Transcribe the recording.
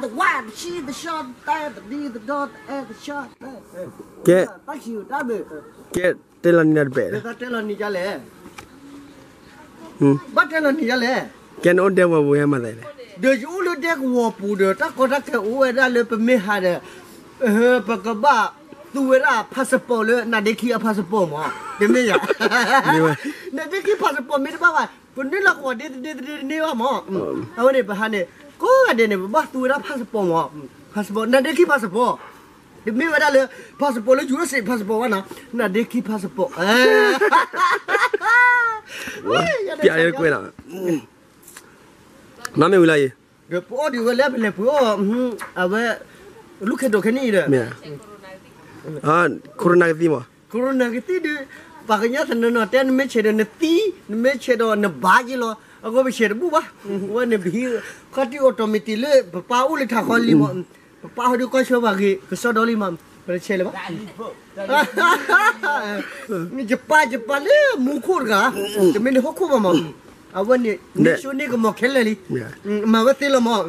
တဝါတဆံတဆှီတတဲတဒံတဒီတအဲၣ်တဆှီ, ကဲ, တၢ်ခံတၢ်ဘၣ်, ကဲ, တဲလီၤနံၤနၤတဘ့ၣ်, တဲလီၤနံၤဒ်လဲၣ်, ဘၣ်တဲလီၤနံၤဒ်လဲၣ်, ကဲနအိၣ်ဒဲကဝီၤပူၤဟဲမၤသးလဲၣ်, ဒီးယအိၣ်လၢဒဲကဝီၤပူၤဒီး တၢ်ကီတၢ်ခဲအိၣ်ဝဲဒၣ်လၢပမ့ၢ်ဟးဒီး ပကဘၣ်သူဝဲဒၣ် passport လၢနဒ့ခံအ passport မး, တမ့ၢ်ယၤ, နဒ့ခံ passport မ့ၢ်တဘၣ်ဘၣ် ပနုာ်လီၤကဝီၤဒ့တဒ့တဒ့တန့ၢ်ဘၣ်မး, အဝဲန့ၣ် ပဟးန့ၣ် ကိးဂၤဒဲးန့ၣ် ပဘၣ်သူဝဲဒၣ် passport မး, passport နဒ့ခံ passport, တမ့ၢ်ဝဲဒၣ်လၢ passport လၢ ယူၤရစ့း passport ဘၣ်နီၤ, နဒ့ခံ passport, ပျဲလၢကွဲးလီၤ, နီၢ်မ့ၢ်ဝံၤလီၤအံၤ, ဒီးပအီၣ်ဒံးဝဲလၢပလဲၤပှ့ၤအီၣ်, အဝဲ လူၢ်ခ့ဒိးခဲနံၣ်အံၤဒီး, မ့ၢ်, corona ကသံၣ်မး, corona ကသံၣ်ဒုး, ပှၤကညီတနီၤနီၤတဲ နမ့ၢ်ဆဲးဒီးနသံ, နမ့ၢ်ဆဲးဒီးနဘါယ့လီၤ, အဂီၢ်ပဆဲးတဘူၣ်ဘၣ်, ဝဲန့ၣ်ပဟံး, ခီၣ်ထံး automatic လၢပပၢ်အိၣ်လၢထးခီလံမး, ပပၢ်ဟီဒုးကွၢ်ဆၢပှၤဂ့ၤ ကစီဒီလံမး, ပတဆဲးလၢၤဘၣ်, ယပၢ်ယပၢ်လၢမူခိၣ်တဂၤ, တမ့ၢ်လၢဟီၣ်ခိၣ်ဘၣ်မး, အဝဲန့ၣ် န့ၢ်ဆိန့ၢ်ကမီၤခဲလၢာ်လံ, မၤဝဲသ့လီၤမး